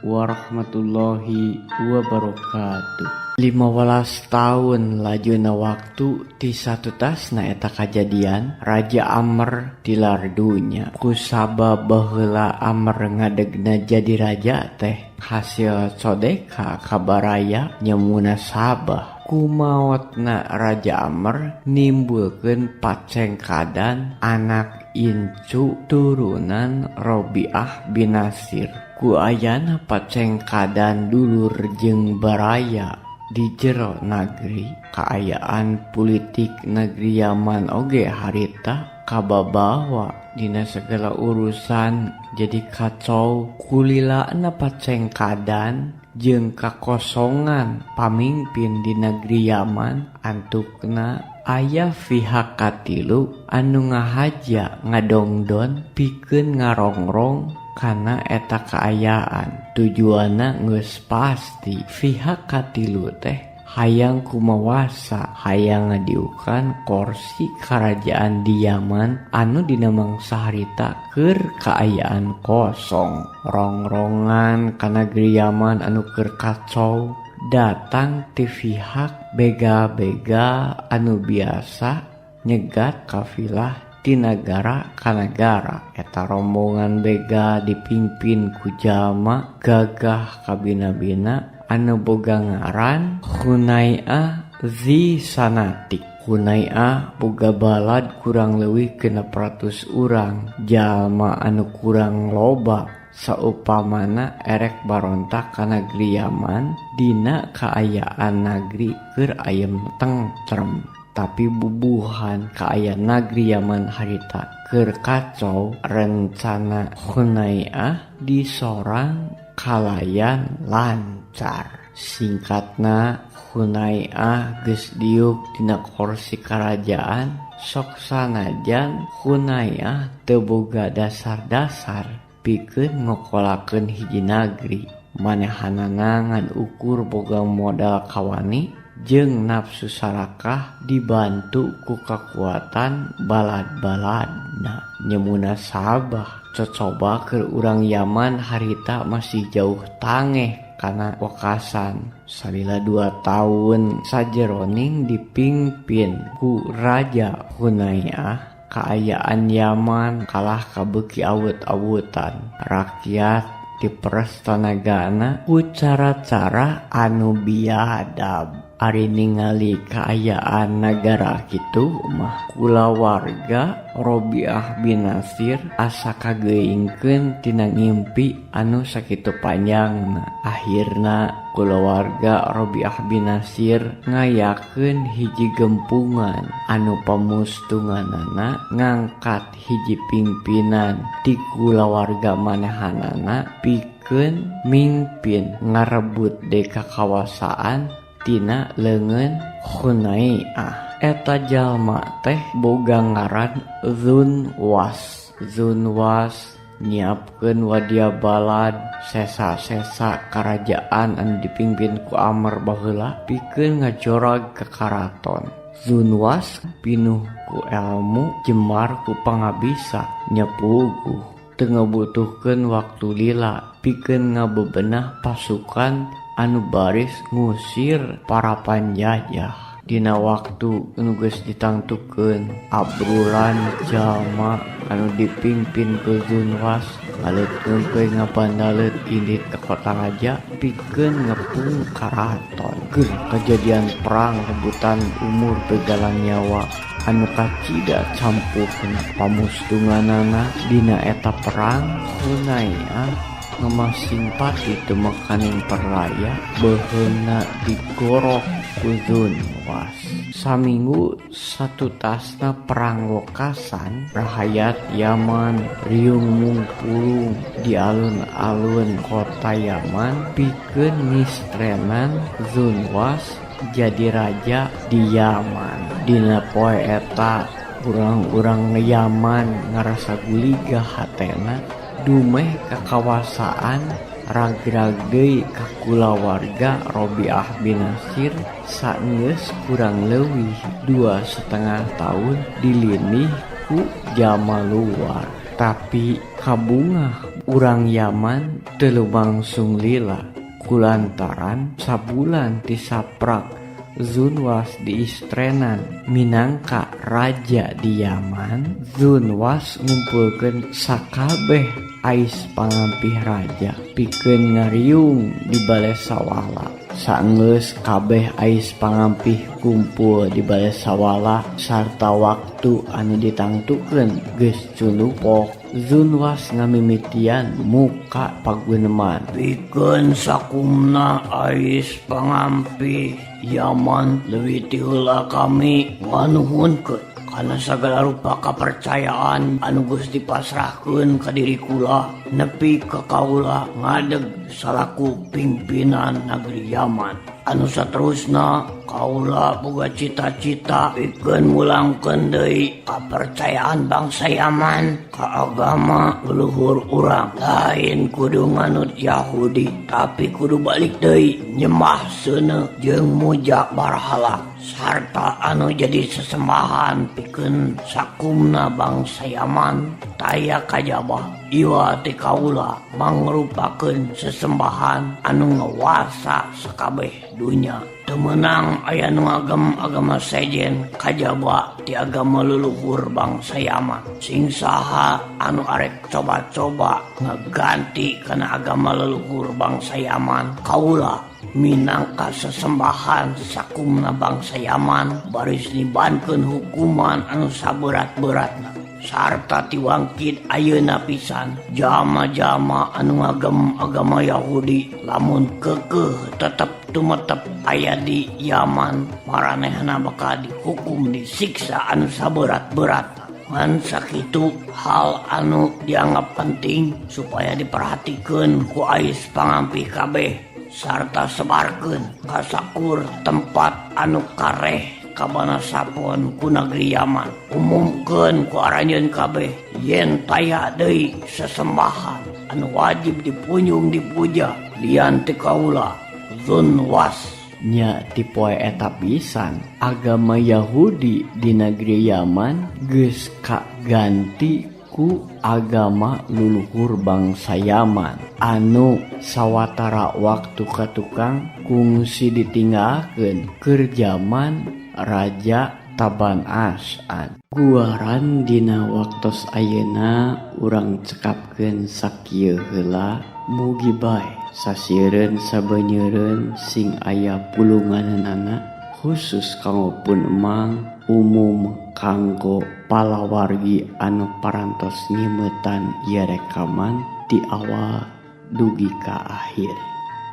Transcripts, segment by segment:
Warahmatullahi wabarakatuh. 15 tahun lajuna waktu ti satutasna eta kajadian, Raja Amr tilar dunya. Kusabab baheula Amr ngadegna jadi raja teh hasil codeka ka baraya, nya munasabah ku maotna Raja Amr nimbulkeun pacengkadan anak incu turunan Robiah bin Nasir. Ku ayana pacengkadan dulur jeung baraya di jero nagri, kaayaan pulitik negeri Yaman oge harita kababawa dina segala urusan jadi kacau. Kulilana pacengkadan jeung kakosongan pamimpin di negeri Yaman, antukna aya pihak katilu anu ngahaja ngadongdon pikeun ngarongrong kana eta kaayaan. Tujuanna geus pasti, pihak katilu teh hayang kumawasa, hayang ngadiukan korsi karajaan di Yaman anu dina mangsa harita keur kaayaan kosong. Rongrongan ka negeri Yaman anu keur kacau datang ti pihak begal-begal anu biasa nyegat kafilah ti nagara ka nagara. Eta rombongan begal dipimpin ku jalma gagah kabina-bina anu boga ngaran Hunaiah Zi Sanatik. Hunaiah boga balad kurang leuwih 600 urang, jalma anu kurang loba saupamana erek barontak ka negeri Yaman dina kaayaan nagri keur ayem tentrem. Tapi bubuhan kaayaan nagri Yaman harita keur kacau, rencana Hunaiah disorang kalayan lancar. Singkatna, Hunaiah geus diuk dina korsi karajaan. Sok sanajan Hunaiah teu boga dasar-dasar pikeun ngokolakeun hiji nagri, manehanana ngan ukur boga modal kawani jeung nafsu sarakah dibantu ku kakuatan balad-baladna. Nya munasabah cocoba keur urang Yaman harita masih jauh tangeh kana wekasan. Salila 2 tahun sajeroning dipingpin ku Raja Hunaiah, kaayaan Yaman kalah kabeuki awut-awutan. Rakyat diperes tanagana ku cara-cara anu biadab. Ari ningali kaayaan nagara kitu mah, kulawarga Robiah bin Nasir asa kageuingkeun tina ngimpi anu sakitu panjangna. Akhirna kulawarga Robiah bin Nasir ngayakeun hiji gempungan anu pamustunganana ngangkat hiji pingpinan ti kulawarga manehanana pikeun mingpin ngarebut deui kakawasaan tina leungeun Hunaiah. Eta jalma teh boga ngaran Zunwas. Zunwas nyiapkeun wadia balad sesa-sesa karajaan anu dipimpin ku Amr baheula pikeun ngajorag ka karaton. Zunwas pinuh ku elmu, jemar ku pangabisa, nya puguh teu ngabutuhkeun waktu lila pikeun ngabebenah pasukan anu baris ngusir para panjajah. Dina waktu nu geus ditangtukeun, abrulan jalma anu dipingpin ku Zunwas ngaleut ngabandaleut indit ka kota raja pikeun ngepung karaton. Geuh kajadian perang rebutan umur, begalan nyawa anu kacida campuhna. Pamustunganana dina eta perang, Hunaiah ngamasing pati tumekaning perlaya, beuheungna digorok ku Zunwas. Saminggu satutasna perang wekasan, rahayat Yaman riung mungpulung di alun-alun kota Yaman pikeun ngistrenan Zunwas jadi raja di Yaman. Dina poe eta urang-urang Yaman ngarasa guligah hatena dumeh kakawasaan ragrag deui ka kulawarga Robiah bin Nasir saenggeus kurang leuwih 2,5 tahun dilindih ku jalma luar. Tapi kabungah urang Yaman teu lumangsung lila kulantaran sabulan ti saprak Zunwas diistrenan minangka raja di Yaman. Zunwas ngumpulkeun sakabeh ais pangampih raja pikeun ngariung di bale sawala. Saenggeus kabeh ais pangampih kumpul di bale sawala sarta waktu anu ditangtukeun geus culupok, Zunwas ngamimitian muka paguneman. Pikeun sakumna ais pangampih Yaman leuwih ti heula kami nganuhunkeun kana sagala rupa kapercayaan anu geus dipasrahkeun ka diri kula nepi ka kaula ngadeg salaku pimpinan negeri Yaman. Anu saterusna kaula boga cita-cita pikeun mulangkeun deui kapercayaan bangsa Yaman ka agama leluhur urang. Lain kudu nganut Yahudi, tapi kudu balik deui nyembah seuneu jeung muja barhala sarta anu jadi sesembahan pikeun sakumna bangsa Yaman taya kajaba iwa ti kaula mangrupakeun sesembahan anu ngawasa sakabeh dunya. Teu meunang aya nu ngagem agama sejen kajaba ti agama leluhur bangsa Yaman. Sing saha anu arek coba-coba ngaganti kana agama leluhur bangsa Yaman, kaula minangka sesembahan sakumna bangsa Yaman baris nibankeun hukuman anu saberat-beratna sarta tiwangkit ayeuna pisan jama-jama anu ngagem agama Yahudi lamun keukeuh tetep tumetep aya di Yaman maranehna bakal dihukum disiksa anu saberat-beratna. Ngan sakitu hal anu dianggap penting supaya diperhatikeun ku ais pangampih kabeh sarta sebarkeun ka sakur tempat anu kareh kabana sapon ku negeri Yaman. Umumkeun ku aranjeun kabeh yen taya deui sesembahan anu wajib dipunjung dipuja lian ti kaula Zunwas. Nya ti poe eta pisan agama Yahudi di negeri Yaman geus kaganti ku agama luluhur bangsa Yaman anu sawatara waktu ka tukang kungsi ditinggalkeun keur jaman Raja Taban As'ad. Guaran dina waktos ayeuna urang cekapkeun sakieu heula, mugi bae sasieureun sabenyeureun sing aya pulunganana khusus kanggo pun emang, umum kanggo palawargi anu parantos nyimetan ieu rekaman ti awal dugi ka akhir.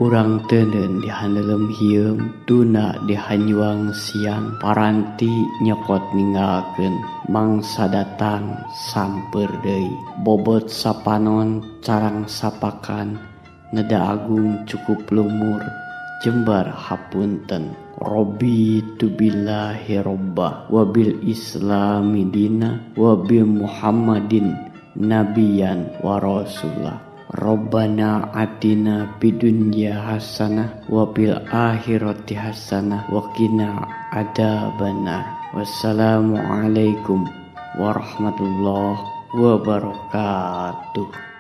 Urang teuneun di handelem hieum, tuna di hanjuang siang, paranti nyokot ninggalkeun mangsa datang samper deui. Bobot sapanon carang sapakan, neda agung cukup lumur, jembar hapunten. Raditu billahi robba wabil islami dina wabil Muhammadin nabiyan wa rasulah. Rabbana atina fid dunya hasanah wa fil akhirati hasanah wa qina adzabannar. Wassalamualaikum warahmatullahi wabarakatuh.